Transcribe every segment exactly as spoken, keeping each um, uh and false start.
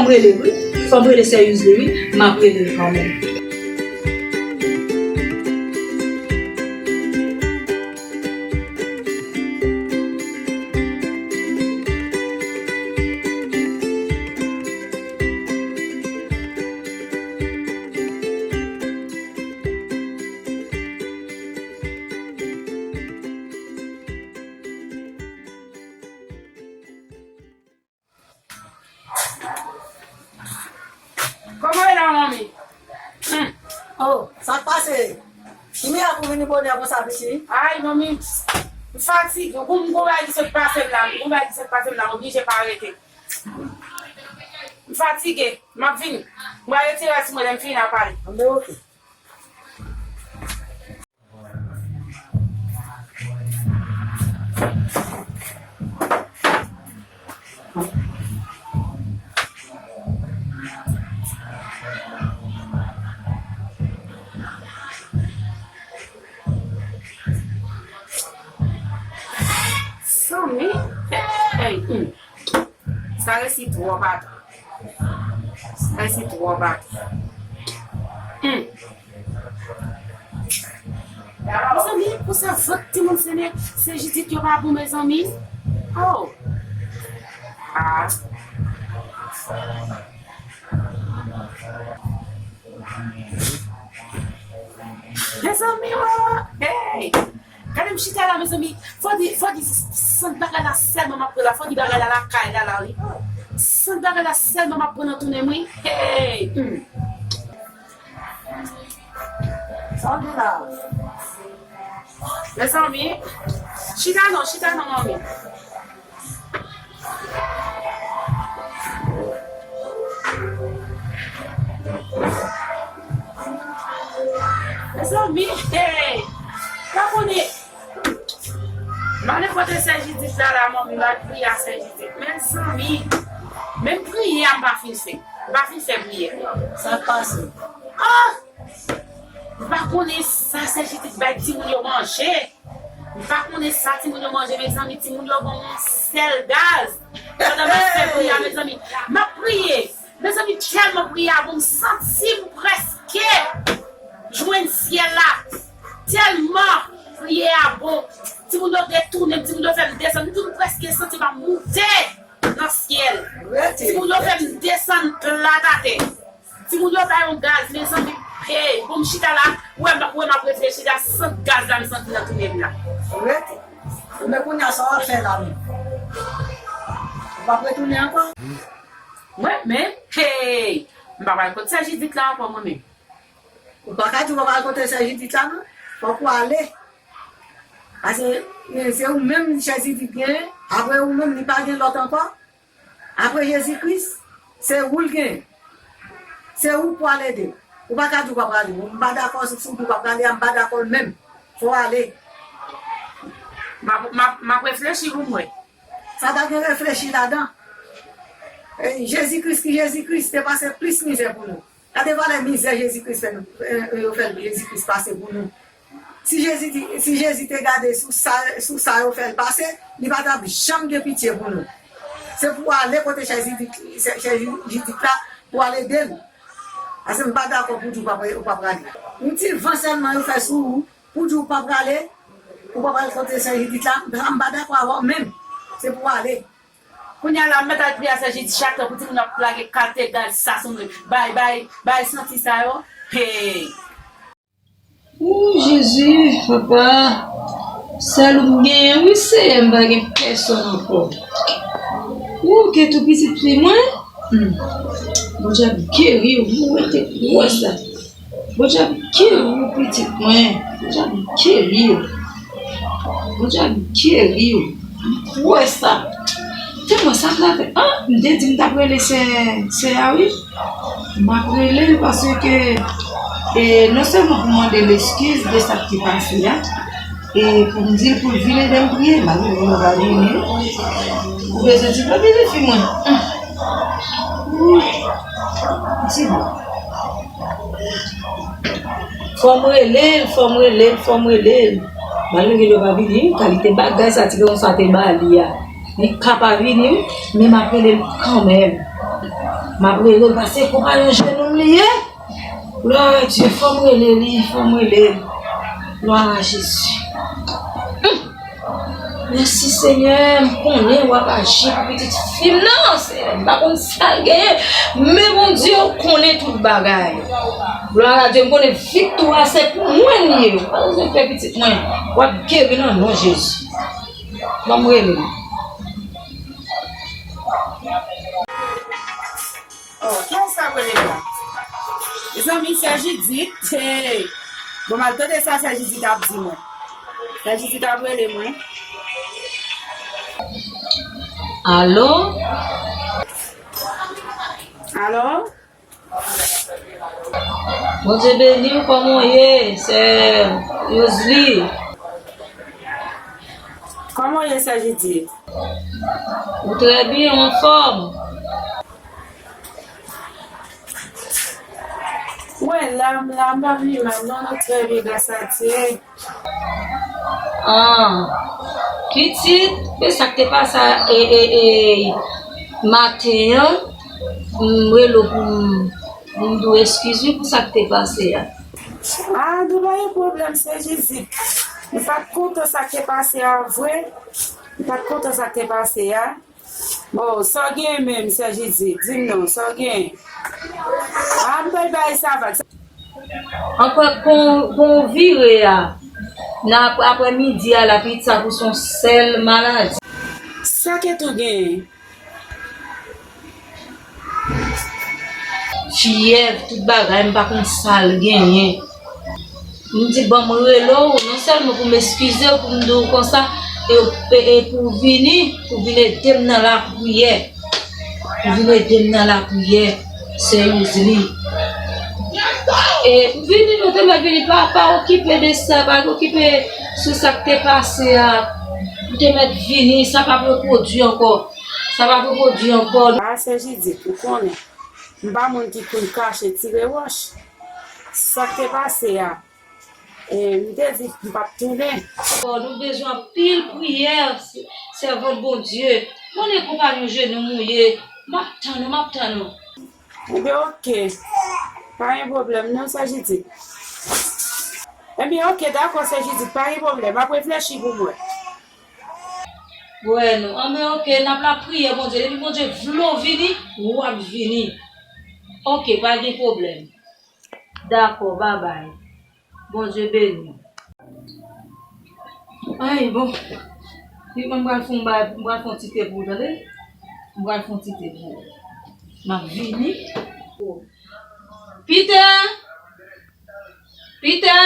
M rele l wi. Fò m rele sè Yuzli wi. M ap rele l kanmenm. Kòman w ye la, manmi? Hmm. Oh, sa k pase? Ki miyè pou vini bonè konsa, piti? Ay, manmi, m fatige. Ou konn m gon bagay ki sot pase m la, m gon bagay ki sot pase m la, m oblije pa rete. M fatige. M ap vini. M pral retire rès mwen, lè m fini n a pale. Anben, oke. Sanmi, hey, hmm. Sa resi twòp atò. Sa resi twòp atò. Hmm. Mezanmi, pou sa vant timoun se ne, se Jidit yo pa bon, mezanmi. Oh. Ah. Mezanmi, oh. Hey. Gade m chita la, mezanmi. Fò di, fò di sant bagay la sèlman m ap pran la. Fò di bagay la lakay la, la, wi. Sant bagay la sèlman m ap pran nan tounen m, wi. Hey! Hmm. Sa w gen la? Mezanmi, chita non, chita non, manmi. Mezanmi, hey! Pa konnen. M ale kote sè Jidit la, la, manmi, m al priye a sè Jidit. Mezanmi, menm priyè a m pa fin fè. M pa fin fè priyè. Sa k pase? Ah! M pa konnen sa sè Jidit bay timoun yo manje. M pa konnen sa timoun yo manje, mezanmi, timoun yo ban m yon sèl gaz. Pandan m ap fè priyè a, mezanmi, m ap priye. Mezanmi, tèlman priyè a bon, m santi m prèske jwenn syèl la. Tèlman priyè a bon. Timoun yo detounen m, timoun yo fè m desann. M di m prèske santi m ap moute nan syèl. Timoun yo fè m desann plat atè. Timoun yo bay yon gaz, mezanmi. Hey, bon, m chita la, ou wè m, ou wè m ap reflechi la, sant gaz la m santi nan tounen m la. Rete. Men kounye a, sa w ap fè la menm? Ou p ap retounen ankò? Mwen menm, hey, m pa pral kot sè Jidit la ankò, mwen menm. Ou pa ka di w pa pral kote sè Jidit la, non. Fòk ou ale. Paske, men, se ou menm sè Jidit genyen, apre ou menm, li pa gen lòt ankò. Apre Jezi Kris, se ou l genyen. Se ou k pral ede l. Ou pa ka di w pa prale. M pa dakò si w di w pa prale a, m pa dakò l menm. Fò w ale. M ap, m ap, m ap reflechi pou m wè. Sa pa gen reflechi ladan. E, Jezi Kris ki Jezi Kris te pase plis mizè pou nou. Gade valè mizè Jezi Kris fè nou, e, e, yo fè Jezi Kris pase pou nou. Si Jezi di, si Jezi te gade sou sa, sou sa yo fè l pase, li pa t ap janm gen pitye pou nou. Se pou w ale kote sè Jidit, sè, sè Jidit la, pou w al ede l. Paske m pa dakò pou di w pa, ou pa prale. Yon ti van sèlman yo fè sou ou, pou di w pa prale, ou pa pral kote sè Jidit la, m pa dakò avè w menm. Se pou w ale. Kounye a la, m mèt al priye a sè Jidit chak tan pou timoun ap lage kalte gaz sa sou mwen. Bay, bay, bay santi sa yo. Hey! Ou, Jezi, papa, sèl ou m genyen, wi, Seyè, m pa gen pèsòn ankò. Ou, ke tou pitit fi mwen, hmm. Bondye ap geri w, ou rete kwè sa. Bondye ap geri w, pitit mwen. Bondye ap geri w. Bondye ap geri w. M kwè sa. Tèlman sa m ta fè. Ah, m te di m t ap rele sè, sè a, wi. M ap rele l paske, e, non sèlman pou mande l eskiz de sa k te pase a, e pou m di l pou l vin ede m priye, malgre l pa vini. Ou bezwen di, pa vini, fi mwen. Hum. Wi. Di bon. Fò m rele l, fò m rele l, fò m rele l. Malgre yo pa vini, kalite bagay sa ti gason sa te ba li a. Li ka pa vini, men m ap rele l kanmenm. M ap rele l paske konpayon jenou m li ye. Glwa a Dye, fò m rele li, fò m rele l. Glwa a Jezi. Mèsi Senyè, m konnen w ap aji pou pitit fi m nan, Senyè. M pa konn sa l genyen, men Bondye, ou konnen tout bagay. Glwa a Dye, m konnen viktwa se pou mwen li ye. Ou pa bezwen pè pitit mwen, w ap geri nan non Jezi. Ban m rele l. Oh, kiyès sa k rele m la? Mezanmi, sè Jidit. Hey. Bon, m al tande sa sè Jidit ap di mwen. Sè Jidit ap rele mwen. Alo? Alo? Bondye beni w, kòman w ye, sè Yozli? Kòman w ye, sè Jidit? Ou trè byen, ou anfòm? Wè, la, m la, m pa pi mal, non, nou trè byen, gras a Dye. Ah, pitit, men sa k te pase a, e, e, e, maten an, m rele w pou m, pou m di w eskiz wi pou sa k te pase a. Ah, nou pa gen pwoblèm, sè Jezi. M pa t kontan sa k te pase a vre. M pa t kontan sa k te pase a. Oh, sa w gen menm, sè Jezi? Di m non, sa w gen? Ah, m pral bay sa vag. Ankò, kon, kon w vire a, nan ap-, aprè midi a, l ap piti sa pou se yon sèl maladi. Sa Ketou genyen? Fyèv, tout bagay, m pa konn sa l genyen. M di, ban m rele w, non sèlman pou m eskize w, pou m di w konsa, e, e, e pou w vini, pou w vin ede m nan lapriyè. Pou w vin ede m nan lapriyè, sè Yozli. E pou w vini, nou te mèt vini, pa, pa okipe de sa, pa okipe sou sa k te pase a. Nou te mèt vini, sa p ap repwodui ankò. Sa p ap repwodui ankò. A, sè Jidit, ou konnen. M pa moun ki konn kache tire wòch. Sa k te pase a, e, m te di m p ap tounen. Oh, nou bezwen anpil priyè, sèvant Bondye. Konnen konpayon jenou m ou ye. M ap tann ou, m ap tann ou. Ebyen, oke. Pa gen pwoblèm, non, sè Jidit. Ebyen, oke, dakò, sè Jidit, pa gen pwoblèm. M ap reflechi pou mwen. Wè, non. Anben, oke, n ap lapriyè, Bondye. Depi Bondye vle w vini, w ap vini. Oke, pa gen pwoblèm. Dakò, babay. Bondye beni w. Ay, bon. Li, mwen, m pral fè yon ba-, m pral fè yon ti te pou ou, tande? M pral fè yon ti te pou ou. M ap vini. Pita! Pita!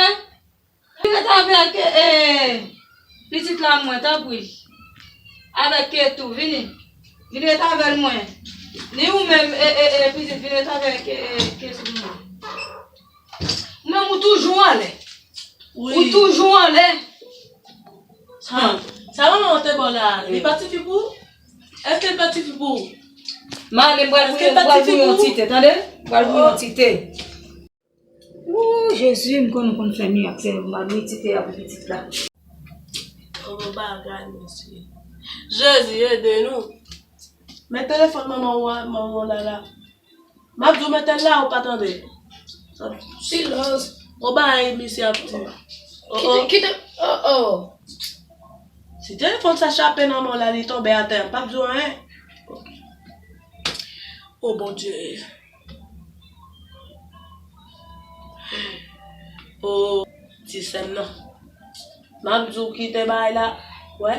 Vin ret avèk, e, e, pitit la mwen, tanpri. Avèk Ketou, vini. Vin ret avè l mwen. Ni ou menm, e, e, e, pitit, vin ret avèk, e, e, Ketou mwen. Ou menm ou toujou anlè. Wi. Ou toujou anlè. Sa, sa manman w te ba w la, li pa tifi pou ou? Èske l pa tifi pou ou? M ale, m pral voye, m pral voye yon ti te, tande? M pral voye yon ti te. Ooh, Jezi, m konn ou konn fè mirak, Senyè, m ap medite a pou pitit la. Gwo bagay, mesye. Jezi, ede nou. Men telefòn manman w a, manman w la la. M ap di w mete l la, ou pa tande. Silans. Gwo bagay, misye ap di. Oh, oh. Kite, kite, oh, oh. Si telefòn sa chape nan men w la, li tonbe atè, m p ap di w anyen. Oh, Bondye. O, ti sè m nan. M ap di w kite bagay la. Wè.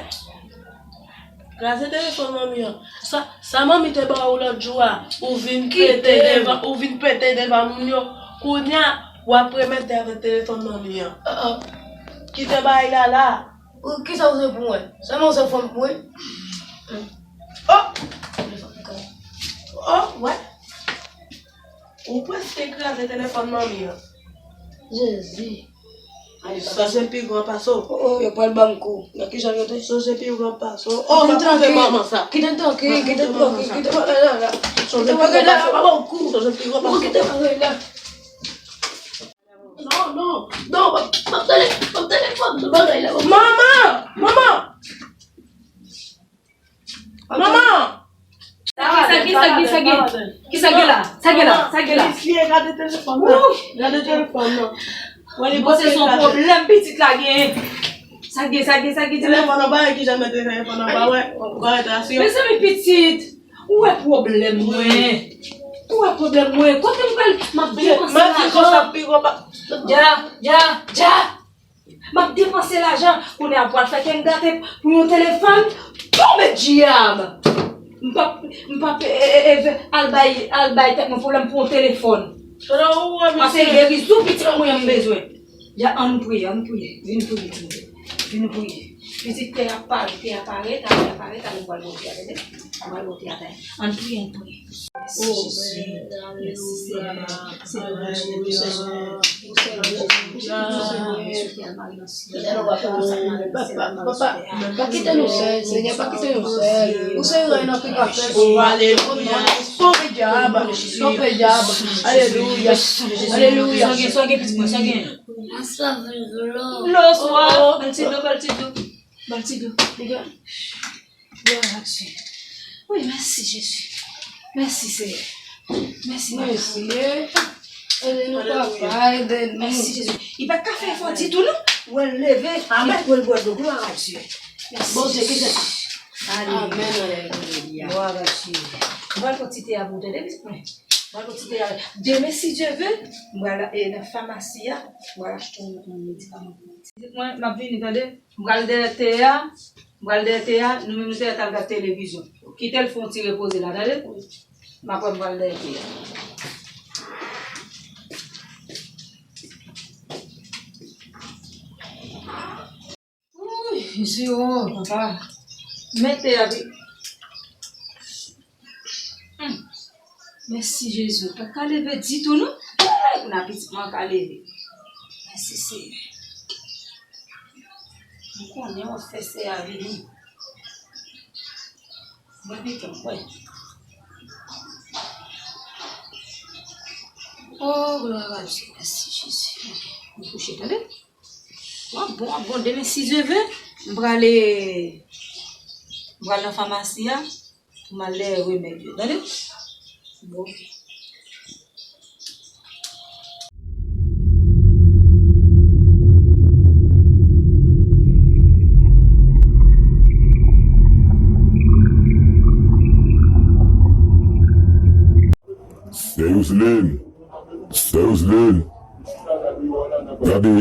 Kraze telefòn manmi an. Sa, sa manmi te ba ou lòt jou a. Ou vin pete devan, ou vin pete devan moun yo. Kounye a, w ap remèt avèk telefòn manmi an. Kite bagay la la. Ou, kisa ou se pou mwen? Sèlman ou se fanm pou mwen? Oh! Oh, wè. Ou prèske kraze telefòn manmi an. Jezi. Sonje m pi gran pase w. Oh, oh, yo pral ban m kou. Nan ki jan yo te? Sonje m pi gran pase w. Oh, pa pran manman sa. Kite m trankil, kite m trankil, kite m la, la, la. Sonje m pi gran pase w. Pa ban m kou. Sonje m pi gran pase w. Kite m la. Non, non, non, m ap, m ap tande, m ap tande, m ap tande bagay la. Manman! Manman! Manman! Sa ki, Sa gen, sa gen. Kisa gen la? Sa gen la? Sa gen la? Mesye, gade telefòn nan. Gade telefòn nan. Mwen se yon pwoblèm pitit la gen. Sa gen, sa gen, sa gen. Telefòn nan ba ki janm mete telefòn nan ba wè. Ba wè ta si. Mezanmi pitit. Ou wè pwoblèm mwen. Ou wè pwoblèm mwen. Kote m pral m ap depanse lajan. Dja, dja, dja. M ap depanse lajan, kounye a pral fè kè m gate pou yon telefòn. Tonbe dyab! M p ap, m p ap e, e, e, al bay, al bay tèt mwen pwoblèm pou yon telefòn. Pase gerizon pitit mwen an m bezwen. Ya, ann priye, ann priye. Vin priye, timoun. Vin priye. Pitit tè a pare, tè a pare, tè a pare, tè a pare, nou pral monte a, tande? Nou pral monte a, tande? Ann priye, ann priye. Mèsi, Jezi. Mèsi, Senyè. Senyè, mèsi, Senyè. Papa, pa kite nou sèl, Senyè, pa kite nou sèl. Ou se rèy nan ki ka fè. Alelouya. Tonbe dyab. Tonbe dyab. Alelouya. Alelouya. Sa gen, sa gen, pitit mwen, sa gen. Dlo, swa. Bal ti dlo, bal ti dlo. Bal ti dlo. Glwa a Dye. Wi, mèsi, Jezi. Mèsi, Senyè. Mèsi, papa. Mèsi. Ede nou, papa, ede nou. Mèsi, Jezi. Li pa t ka fè efò ditou, non. Wè l leve, li wè l bwè dlo. Glwa a Dye. Mèsi, Jezi. Amèn, alelouya. Glwa a Dye. Mwen pran ti te a pou ou tande, pitit mwen. Mwen pran ti te a. Demen, si Dye ve, mwen al, e, nan famasi a, mwen al achte yon, yon medikaman pou ou. Pitit mwen, m ap vini, tande. M pral dèyè te a, m pral dèyè te a, nou menm nou te al gad televizyon. Kite l fè yon ti repoze la, tande? M ap wè m pral dèyè te a. Wouy, Jezi, o, papa. Men te a, pi- Hmm. Mèsi, Jezi. Ou pa ka leve ditou, non? Ay, kounye a pitit mwen ka leve. Mèsi, Senyè. M konnen w ap fè sè a vini. Mwen pito, mwen. O, glwa a Dye. Mèsi, Jezi. M kouche, tande? W ap bon, w ap bon. Demen, si Dye ve, m prale, m pral nan famasi a pou m al dèyè remèd yo. Tande? Bon, oke. Sè Youzlin, sè Youzlin, gade,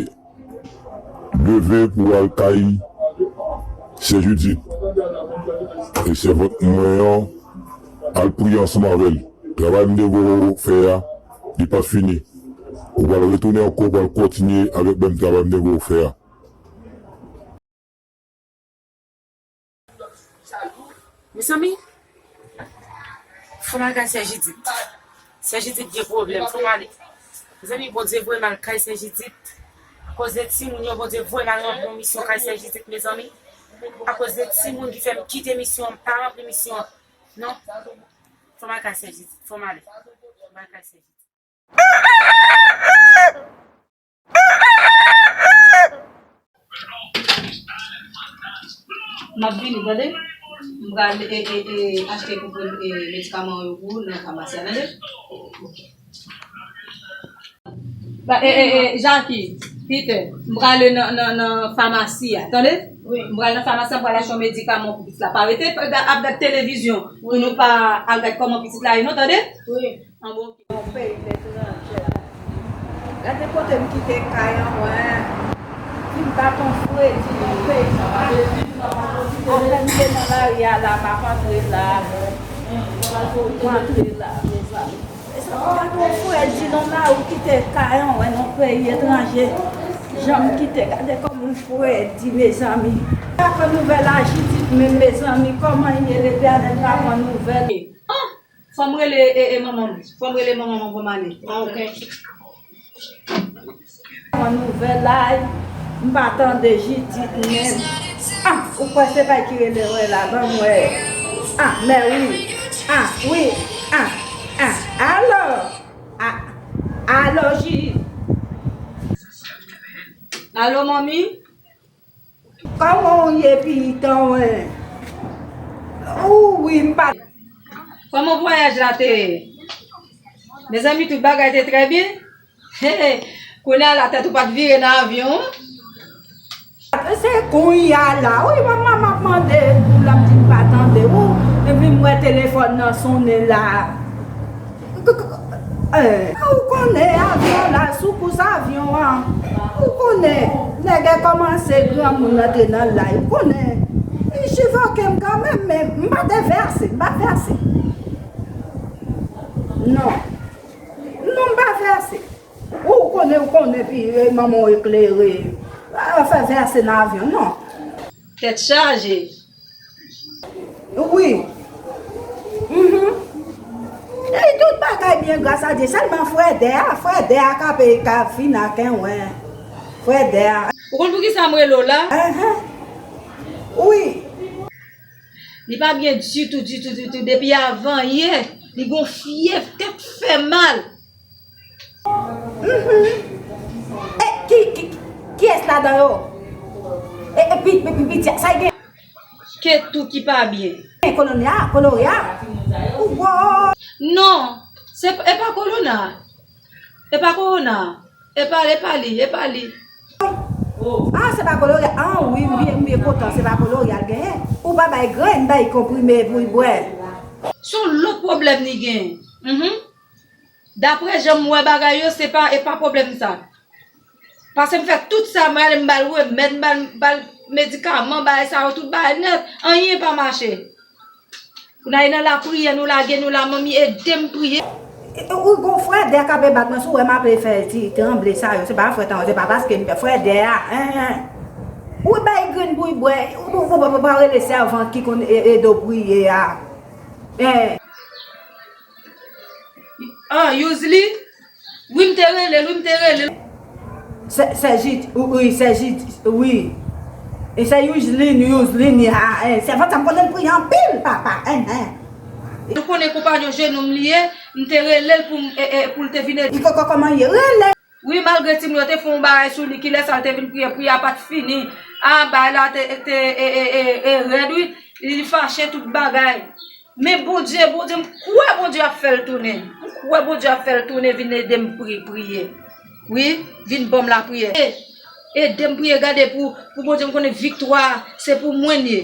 leve pou w al kay sè Jidit e sèvant mwen an, al priye ansanm avè l. Travay m te voye w fè a, li pa fini. Ou pral retounen ankò, ou pral kontinye avèk menm travay m te voye w fè a. Mezanmi, fò m al kay sè Jidit. Sè Jidit gen pwoblèm, fò m ale. Mezanmi, Bondye voye m al kay sè Jidit. Akoz de timoun yo, Bondye voye m al ranpli yon misyon kay sè Jidit, mezanmi. Akoz de timoun ki fè m kite misyon an, m pa ranpli misyon an. Non. Fò m al kay sè Jidit, fò m ale. Fò m al kay sè Jidit. M ap vini, tande. M pral, e, e, e, achte pou, e, medikaman yo pou ou nan famasi a, tande. Ba, e, e, e, Jackie, Peter, m prale nan, nan, nan famasi a, tande? Wi. M pral nan famasi a, m pral achte yon medikaman pou pitit la. Pa rete ap gad televizyon pou nou pa al gad kòman pitit la ye, non, tande? Wi. An bon. Yon peyi letranje. Gade kote m kite kay an mwen. Vin bat yon fredi nan peyi sa. Apre m te nan lari a la, m ap antre la. M antre la, mezanmi. Gade yon fredi nan lari, ou kite kay an mwen nan peyi etranje. Jan m kite, gade kòman m fredi, mezanmi. Pa pran nouvèl a Jidit menm, mezanmi. Kòman l ye, Letènèl pa pran nouvèl. Ah! Fò m rele, e, e, manman m. Fò m rele manman m anvan m ale. Ah, ok. Yon nouvèl la, m pa tande Jidit menm. Ah, ou kwè se pa ki rele wè la, ban m wè. Ah, mè wi. Ah, wi. Ah, ah, alo. Ah, alo, Ji. Alo, manmi? Kòman w ye, pitit mwen? Ou wi, m pa. Kòman vwayaj la te ye? Mezanmi, tout bagay te trè byen? Kounye a la tèt ou pa t vire nan avyon an? Se kounye a la, wi, manman m ap mande pou l ap di l pa tande w, epi m wè telefòn nan sonnen la. K-, k-, k-, eh, ou konnen avyon la, sou kous avyon an, ou konnen, nèg a kòmanse granmoun antre nan lay, ou konnen, li chivoke m kanmenm, men m pa te vèse, m pa vèse. Non. Non, m pa vèse. Ou konnen, ou konnen, pi, eh, manman w eklere. Ah, fè vèse nan avyon, non. Tèt chaje. Wi. Mhm. E tout bagay byen, gras a Dye. Sèlman frè Dè a, frè Dè a ka pe, ka fin ak en wen. Frè Dè a. Ou konn poukisa m rele w la? Enhen. Wi. Li pa byen ditou, ditou, ditou. Depi avan yè, li gon fyèv, tèt fè mal. Mhm. E ki, ki, kiyès ladan yo? E, e pi, pi, pi, piti a, sa gen? Ke tou ki pa byen. E kolona, kolera. Ou bon? Non, se, e pa kolona. E pa kowona. E pa, e pa li, e pa li. Ah, se pa kolera. Ah, wi, m byen, m byen kontan. Se pa kolera l genyen. Ou pa bay grenn, bay konprime pou l bwè. Se yon lòt pwoblèm li genyen. Mhm. Daprè jan m wè bagay yo, se pa, e pa pwoblèm sa. Paske m fè tout sa, m ale m ba l remèd, m ba l, ba l medikaman, bagay sa yo, tout bagay nèt, anyen pa mache. Pou n ale nan lapriyè, nou lage nou la, manmi, ede m priye. E, e, ou gon frè Dè k ap bat mwen, si w wè m ape fè ti tranble sa yo, se pa frè tan, se pa paske m fè frè Dè a, en, en. Ou bay grenn pou l bwè, ou, ou, ou, ou pa rele sèvant ki konn e, ede w priye a. En. Ah, Youzli? Wi, m te rele l, wi, m te rele l. Sè, sè Jid, wi, wi, sè Jid, wi. E sè Youzlin, Youzlin, a, e, sèvant sa m konnen l priye anpil, papa, en, en. Nou konnen konpayon jenou m li ye, m te rele l pou m, e, e, pou l te vin ede. Li kòkò kòman ye? Rele. Wi, malgre timoun yo te fè yon bagay sou li, kilè sa l te vin priye, priyè a pa t fini. A, bagay la te, te, e, e, e, e, rèd, wi. Li fache tout bagay. Men Bondye, Bondye, m kwè Bondye ap fè l tounen. M kwè Bondye ap fè l tounen vin ede m pri-, priye. Wi, vin ban m lapriyè. E, ede m priye, gade pou, pou Bondye, m konnen viktwa se pou mwen l ye.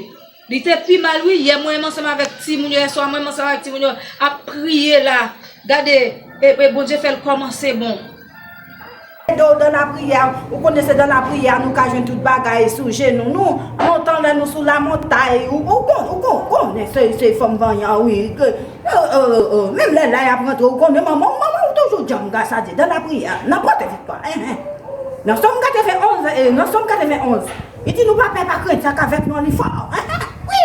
Li te pi mal, wi. Yè mwen menm ansanm avèk timoun yo, yèswa mwen menm ansanm avèk timoun yo ap priye la. Gade, e, e Bondye fè l kòmanse bon. Ede w dan lapriyè, ou konnen se dan lapriyè nou ka jwenn tout bagay sou jenou nou. Lontan lè nou sou lamontay, ou, ou kon-, ou kon-, konnen se, se fanm vanyan, wi. Ke, e, e, e, menm lè la y ap rantre, ou konnen manman, manman ou toujou djanm, gras a Dye, dan lapriyè, nan pòte viktwa, en, en. Nan Sòm katrevenn onz, e, nan Sòm katrevenn onz, li di nou pa pè, pa krent, sa k avèk nou an, li fò, en, en, wi,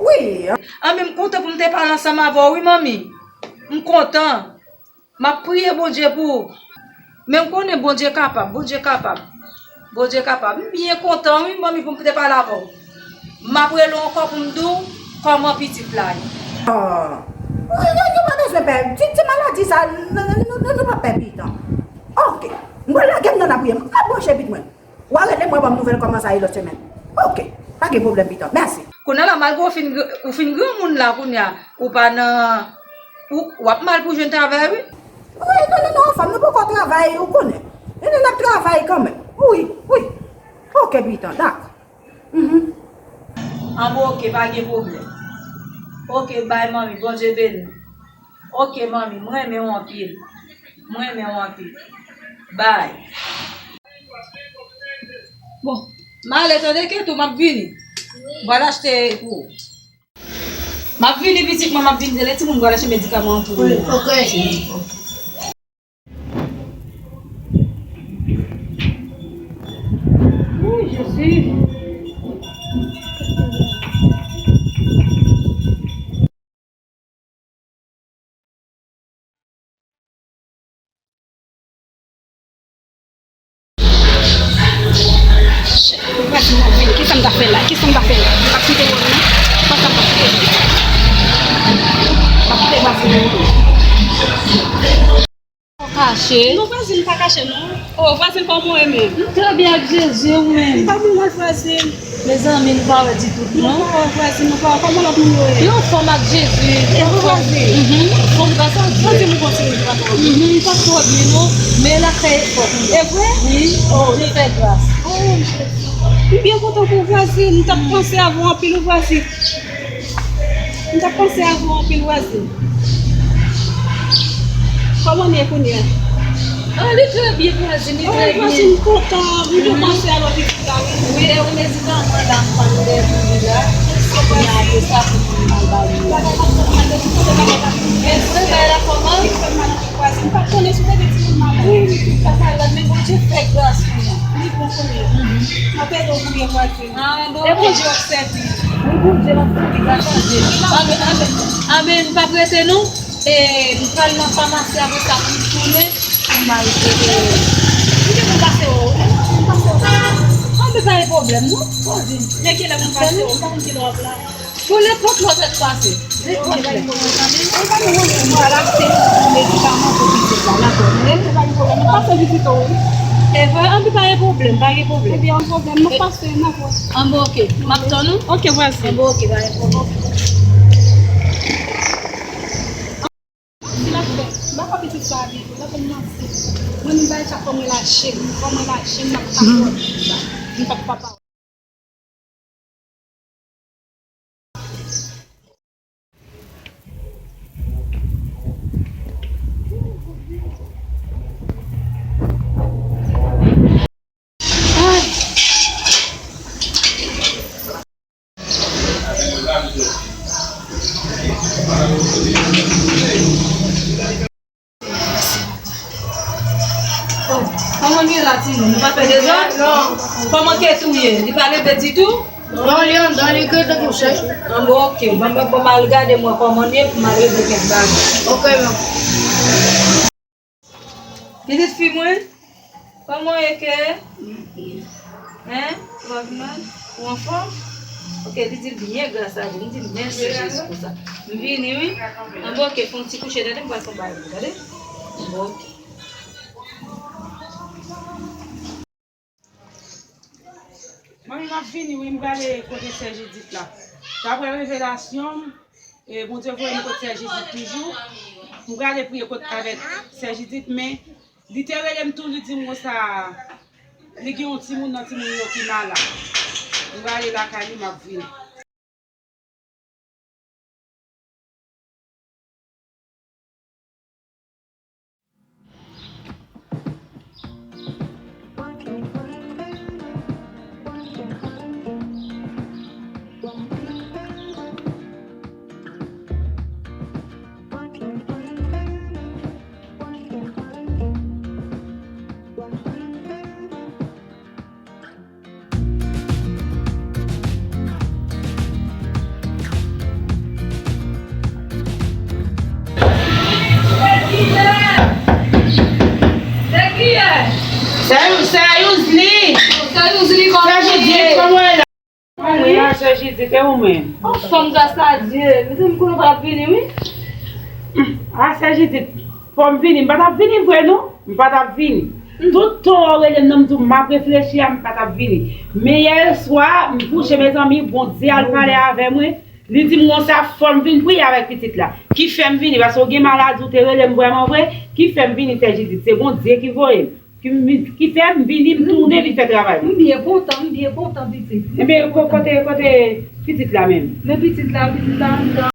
wi. Anben, m kontan pou m te pale ansanm avè w, wi, manmi. M kontan. M ap priye Bondye pou ou. Men m konnen Bondye kapab, Bondye kapab. Bondye kapab. M byen kontan, wi, manmi, pou m te pale avè w. M ap rele w ankò pou m di w kòman pitit la ye. Ah. Wi, nou, nou pa bezwen pè. Ti, ti maladi sa, nou, nou, nou, nou, nou pa pè pitan. Oke. M pral lage m nan lapriyè. M ap branche pitit mwen. W a rele m, w a ban m nouvèl kòman sa ye lòt semèn. Oke, pa gen pwoblèm, pitan. Mèsi. Kounye a la, malgre w fin gr-, ou fin granmoun la, kounye a, ou pa nan, ou, w ap mal pou jwenn travay, wi. Wi, non, non, non, anfòm, nou poko travay, ou konnen. E nou, n ap travay kanmenm. Wi, wi. Oke, pitan, dakò. Mhm. An bon, oke, pa gen pwoblèm. Oke, bay, manmi, Bondye beni w. Oke, manmi, m renmen w anpil. M renmen w anpil. Bay. Bon, m ale tande Ketou, m ap vini. M pral achte pou ou. M ap vini, pitit mwen, m ap vini. Rele timoun, m pral achte medikaman pou ou. Wi, oke. Wi, Jezi. Shit, ou pa di m ap vini. Kisa m ta fè la? Kisa m ta fè la? M pa kite wòl nan. Konsa m pa kite. M pa kite vwazin nan. Ou kache? Non, vwazin pa kache, non. Oh, vwazin, kòman w ye menm? M trè byen ak Jezi, ou menm? M pa bon, mwen, vwazin. M Mezanmi, nou pa wè ditou, non? Nou pa wè vwazin, nou pa wè kòman lòt moun yo ye. Yo anfòm ak Jezi. E vre, vwazin? Mhm. Anfòm gras a Dye. Vwazin, nou kontinye di pa twò byen. Mhm, pa twò byen, non. Men l ap fè efò pou nou. E vre? Wi, Bondye fè gras. Oh, Jezi. M byen kontan pou vwazin. M t ap panse avè w anpil, wi, vwazin. M t ap panse avè w anpil, vwazin. Kòman w ye kounye a? Ah, li trè byen, vwazin, li trè byen. Vwazin, m kontan. M te panse avè w pitit la, wi. Wi, e wi, medikaman la, m pral lè pou li la. Kounye a, apre sa, pou m al ba li. E travay la kòman? Vwazin, m pa t konnen si w te gen timoun malad. Wi, wi, wi, papa la, men Bondye fè gras pou nou. Li bon kounye a. M ap ede w priye, vwazin. Ah, bon. E Bondye w ap sèvi. Wi, Bondye m ap sèvi, gras a Dye. Amèn, amèn. Amèn, m p ap rete non. E, m pral nan famasi apre sa pou m tounen. Pou m al rete. M te konn pase wè w, m pase wè w. An, men pa gen pwoblèm non. Vwazin, men kilè pou m pase wè w, m pa konn kilè w ap la. Pou nenpòt lè w fèk pase. Nenpòt lè. Mwen pa gen pwoblèm, mwen al achte medikaman pou pitit la, dakò. Mwen pa gen pwoblèm, mwen pase vizite w, wi. E vre, anpi pa gen pwoblèm, pa gen pwoblèm. Ebyen, pa gen pwoblèm, mwen pase, n ap wè. Anben, oke. M ap tann ou. Oke, vwazin. Anben, oke, pa gen pwoblèm. Si l ap fè, m pa kwè pitit sa a byen, l ap fè m manti. Mwen, m bay sa fò mwen lache, fò mwen lache, m ap pa kwè pitit sa. M p ap papa. Kòman nou ye la, timoun? Nou pa fè dezòd? Non. Kòman Ketou ye? Li pa leve ditou? Non, li anndan, li rete kouche. An bon, oke. Ban m, ban m al gade mwen kòman l ye pou m al regle kèk bagay. Oke, non. Pitit fi mwen, kòman w ye, kè? Hein? Ou pa pi mal? Ou anfòm? Oke, li di l byen, gras a Dye. M di l mèsi Jezi pou sa. M vini, wi. An bon, oke, fè yon ti kouche, tande, m pral fè yon bagay pou ou, tande? An bon, oke. Manmi, m ap vini, wi, m prale kote sè Jidit la. Daprè revelasyon m, e, Bondye voye m kot sè Jidit toujou. M prale priye kot, avèk sè Jidit, men li te rele m tou, li di m konsa, li gen yon timoun nan timoun yo ki malad. M prale lakay li, m ap vini. Sè Youzli! Sè Youzli, kòman w ye? Mwen la, sè Jidit, e ou menm? Anfòm, gras a Dye. Mezanmi, konnen w pa t ap vini, wi. A, sè Jidit, fò m vini. M pa t ap vini vre, non. M pa t ap vini. Tout tan w rele m nan, m di w m ap reflechi a, m pa t ap vini. Men yè swa, m kouche, mezanmi, Bondye al pale avè mwen. Li di m konsa, fò m vin priye avèk pitit la. Ki fè m vini, paske w gen maladi, w te rele m vrèman vre. Ki fè m vini, sè Jidit? Se Bondye ki voye m. Ki m vin, ki fè m vini, m tounen vin fè travay mwen. M byen kontan, m byen kontan, pitit. Ebyen, ko-, kote, kote pitit la menm? Men pitit la, pitit la anndan.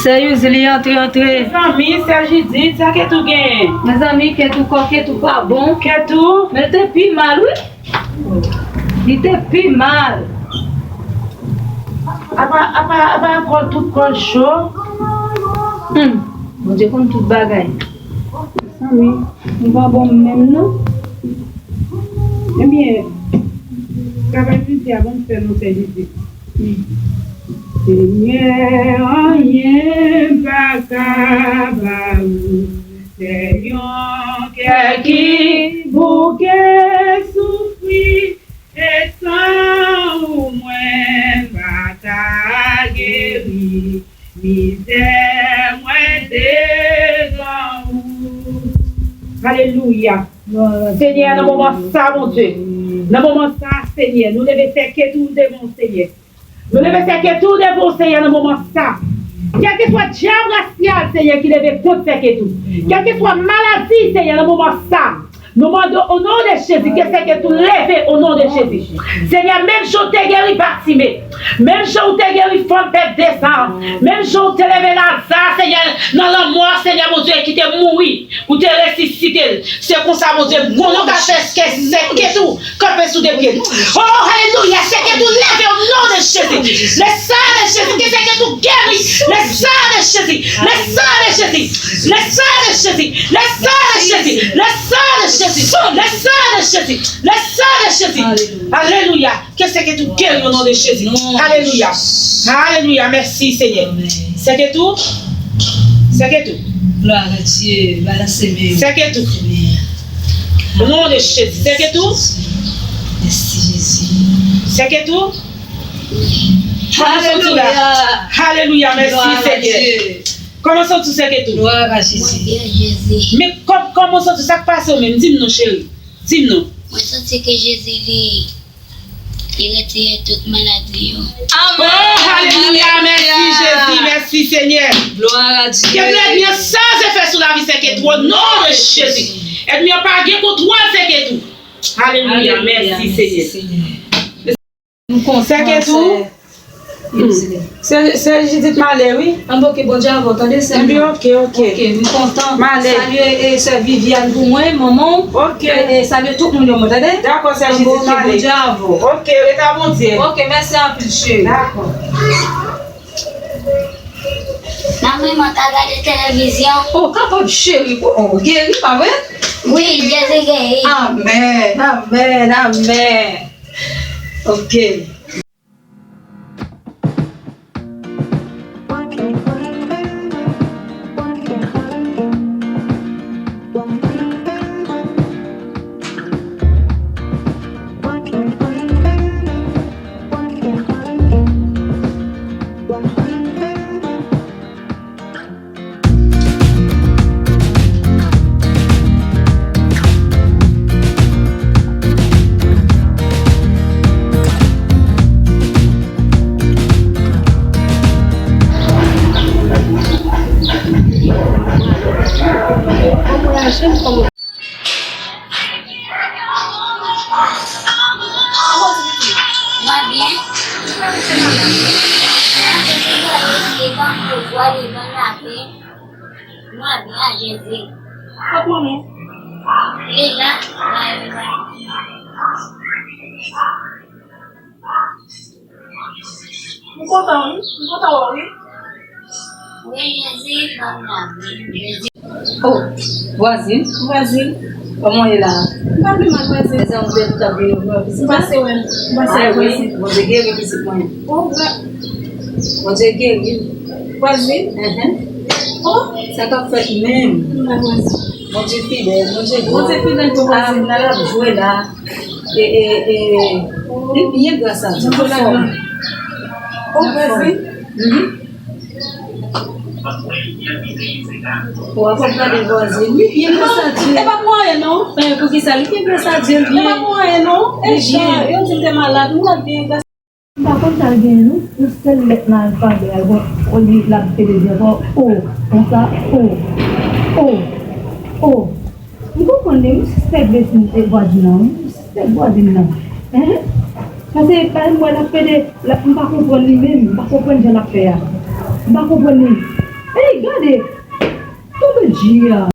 Sè Youzli, antre, antre. Mezanmi, sè Jidit, sa Ketou genyen? Mezanmi, Ketou kò, Ketou pa bon. Ketou? Men l te pi mal, wi. Li te pi mal. Apa, apa, apa kò l, tout kò l cho. Hmm. Bondye konn tout bagay. Mezanmi, nou pa bon menm non. Ebyen, travay Bondye a ban m fè non, sè Jezi. Senyè, anyen pa ka ba ou, sè yon kè ki bouke soufri. E san ou mwen pa ta geri, mizè mwen devan ou. Alelouya. Senyè, nan moman sa, Bondye, Nan moman sa a, Senyè, nou leve sèkèt ou devan w, Senyè. Nou leve sèkèt ou devan w, Senyè, nan moman sa a. Kèlkeswa dyab rasyal, Senyè, ki leve kont sèkèt ou. Kèlkeswa maladi, Senyè, nan moman sa a. Nou mande w, o non de Jezi, ke sèkèt ou leve, o non de Jezi. Senyè, menm jan w te geri Batime, menm jan w te geri fanm Betesda, menm jan w te leve Laza, Senyè, nan lanmò, Senyè Bondye, ki te mouri, ou te resisite l. Se konsa, Bondye, bon, nou ka fè kè sèkèt ou kanpe sou de pye l. Oh, alelouya, sèkèt ou leve, o non de Jezi. Le sang de Jésus, ke sèkèt ou geri. Le sang de Jésus, le sang de Jésus, le sang de Jésus, le sang de Jésus, le sang de Jésus, le sang de Jésus, le sang de Jésus. Alelouya. Ke sèkèt ou geri o non de Jezi. Alelouya. Alelouya. Mèsi, Senyè. Sèkèt ou. Sèkèt ou. Gloire à Dieu. Balanse men yo. Sèkèt ou. O non de Jezi. Sèkèt ou. Mèsi, Jezi. Sèkèt ou. Kòman w santi la? Alelouya. Alelouya. Mèsi, Senyè. Kòman w santi, sèkèt ou? Gloire à Jésus. Mwen byen, Jezi. Men kò-, kòman w santi? Sa k pase w menm? Di m non, cheri. Di m non. Mwen santi ke Jezi li Li retire tout maladi yo. Amèn. Oh, alelouya, mèsi Jezi, mèsi Senyè. Gloire à Dieu. Ke ènmi an san efè sou lavi sèkèt ou, o non de Jezi. Ènmi an pa gen kontwòl sèkèt ou. Alelouya, mèsi Senyè. M kontan, sèkèt ou. Se, se Jidit Male, wi. Anben, oke, Bondye avè w, tande, sè m. Anben, oke, oke. Oke, m kontan. Male. Salye, e, sè Viviane pou mwen, manman w. Oke. E, e, salye tout moun yo, mwen, tande. Dakò, sè Jidit Male. Anben, oke, Bondye avè w. Oke, rete a Bondye. Oke, mèsi anpil, cheri. Dakò. Manmi, mwen ka gade televizyon? O, kapab, cheri. O, geri, pa vre? Wi, Jezi geri. Amèn, amèn, amèn. Oke. Mwen byen. Mwen byen, Jezi. Kot manman w? Li la, la, li la. M kontan, wi. M kontan wè w, wi. Wi, Jezi, ban m lavi, Jezi. O, vwazin. Vwazin. Kòman w ye la? M pa pi mal, vwazin. Mezanmi, ou bèl, ou ta byen, ou byen. M pase wè, m pase wè vwazin. Bondye geri pitit mwen. O, gra- Bondye geri. Vwazin? Enhen. O, sa k ap fèt menm? M mal, vwazin. Bondye fidèl, Bondye bon. Bondye fidèl pou vwazin nan. Nan l ap jwe la. E, e, e, li byen gras a Dye. Anfòm. O, vwazin. Mhm. W ap gade vwazin. Li byen gras a Dye. E pa pou anyen, non. E, poukisa? Li byen gras a Dye, li byen. E pa pou anyen, non. E jan, yo di m te malad, m ap byen gras. M pa konn sa l genyen non, yon sèl lèt nan alfabè a, bon, olye l ap pede di ankò, o, konsa, o, o, o. M konprann li, m sispèk vwazin nan, wi, m sispèk vwazin nan. Hein? Paske pa m wè l ap pede, l ap, m pa konprann li menm, m pa konprann jan l ap fè a. M pa konprann li. Ey, gade! Tonbe dji a!